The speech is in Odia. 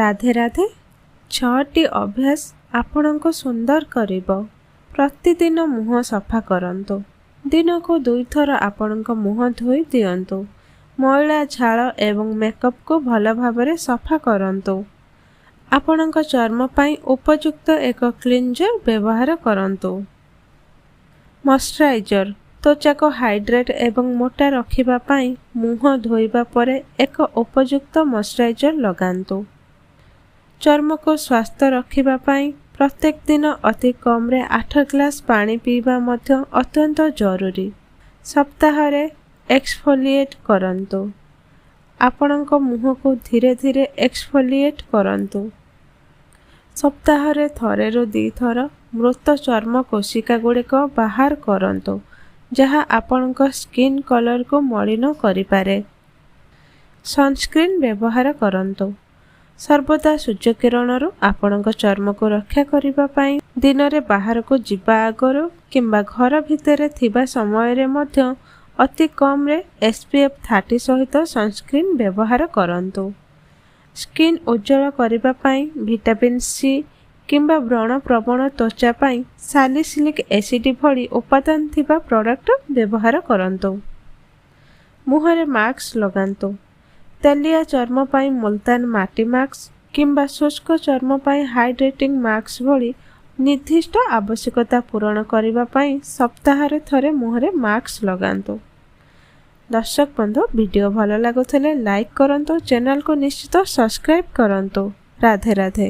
ରାଧେ ରାଧେ। ଛଅଟି ଅଭ୍ୟାସ ଆପଣଙ୍କୁ ସୁନ୍ଦର କରିବ। ପ୍ରତିଦିନ ମୁହଁ ସଫା କରନ୍ତୁ। ଦିନକୁ ଦୁଇଥର ଆପଣଙ୍କ ମୁହଁ ଧୋଇ ଦିଅନ୍ତୁ। ମଇଳା, ଝାଳ ଏବଂ ମେକଅପ୍କୁ ଭଲ ଭାବରେ ସଫା କରନ୍ତୁ। ଆପଣଙ୍କ ଚର୍ମ ପାଇଁ ଉପଯୁକ୍ତ ଏକ କ୍ଲିଞ୍ଜର ବ୍ୟବହାର କରନ୍ତୁ। ମଶ୍ଚରାଇଜର: ତ୍ୱଚାକୁ ହାଇଡ୍ରେଟ୍ ଏବଂ ମୋଟା ରଖିବା ପାଇଁ ମୁହଁ ଧୋଇବା ପରେ ଏକ ଉପଯୁକ୍ତ ମଶ୍ଚରାଇଜର ଲଗାନ୍ତୁ। ଚର୍ମକୁ ସ୍ୱାସ୍ଥ୍ୟ ରଖିବା ପାଇଁ ପ୍ରତ୍ୟେକ ଦିନ ଅତି କମ୍ରେ 8 ଗ୍ଲାସ୍ ପାଣି ପିଇବା ମଧ୍ୟ ଅତ୍ୟନ୍ତ ଜରୁରୀ। ସପ୍ତାହରେ ଏକ୍ସଫୋଲିଏଟ୍ କରନ୍ତୁ। ଆପଣଙ୍କ ମୁହଁକୁ ଧୀରେ ଧୀରେ ଏକ୍ସଫୋଲିଏଟ୍ କରନ୍ତୁ। ସପ୍ତାହରେ ଥରେରୁ ଦୁଇଥର ମୃତ ଚର୍ମ କୋଷିକା ଗୁଡ଼ିକ ବାହାର କରନ୍ତୁ, ଯାହା ଆପଣଙ୍କ ସ୍କିନ୍ କଲରକୁ ମଳିନ କରିପାରେ। ସନସ୍କ୍ରିନ୍ ବ୍ୟବହାର କରନ୍ତୁ। ସର୍ବଦା ସୂର୍ଯ୍ୟକିରଣରୁ ଆପଣଙ୍କ ଚର୍ମକୁ ରକ୍ଷା କରିବା ପାଇଁ ଦିନରେ ବାହାରକୁ ଯିବା ଆଗରୁ କିମ୍ବା ଘର ଭିତରେ ଥିବା ସମୟରେ ମଧ୍ୟ ଅତି କମ୍ରେ ଏସ୍ପିଏଫ୍ 30 ସହିତ ସନସ୍କ୍ରିନ୍ ବ୍ୟବହାର କରନ୍ତୁ। ସ୍କିନ୍ ଉଜ୍ଜଳ କରିବା ପାଇଁ ଭିଟାମିନ୍ ସି କିମ୍ବା ବ୍ରଣ ପ୍ରବଣ ତ୍ୱଚା ପାଇଁ ସାଲିସିଲିକ୍ ଏସିଡ୍ ଭଳି ଉପାଦାନ ଥିବା ପ୍ରଡକ୍ଟ ବ୍ୟବହାର କରନ୍ତୁ। ମୁହଁରେ ମାସ୍କ ଲଗାନ୍ତୁ। ତେଲିଆ ଚର୍ମ ପାଇଁ ମୁଲତାନ ମାଟି ମାସ୍କ କିମ୍ବା ଶୁଷ୍କ ଚର୍ମ ପାଇଁ ହାଇଡ୍ରେଟିଂ ମାସ୍କ ଭଳି ନିର୍ଦ୍ଦିଷ୍ଟ ଆବଶ୍ୟକତା ପୂରଣ କରିବା ପାଇଁ ସପ୍ତାହରେ ଥରେ ମୁହଁରେ ମାସ୍କ ଲଗାନ୍ତୁ। ଦର୍ଶକ ବନ୍ଧୁ, ଭିଡ଼ିଓ ଭଲ ଲାଗୁଥିଲେ ଲାଇକ୍ କରନ୍ତୁ, ଚ୍ୟାନେଲକୁ ନିଶ୍ଚିତ ସବସ୍କ୍ରାଇବ୍ କରନ୍ତୁ। ରାଧେ ରାଧେ।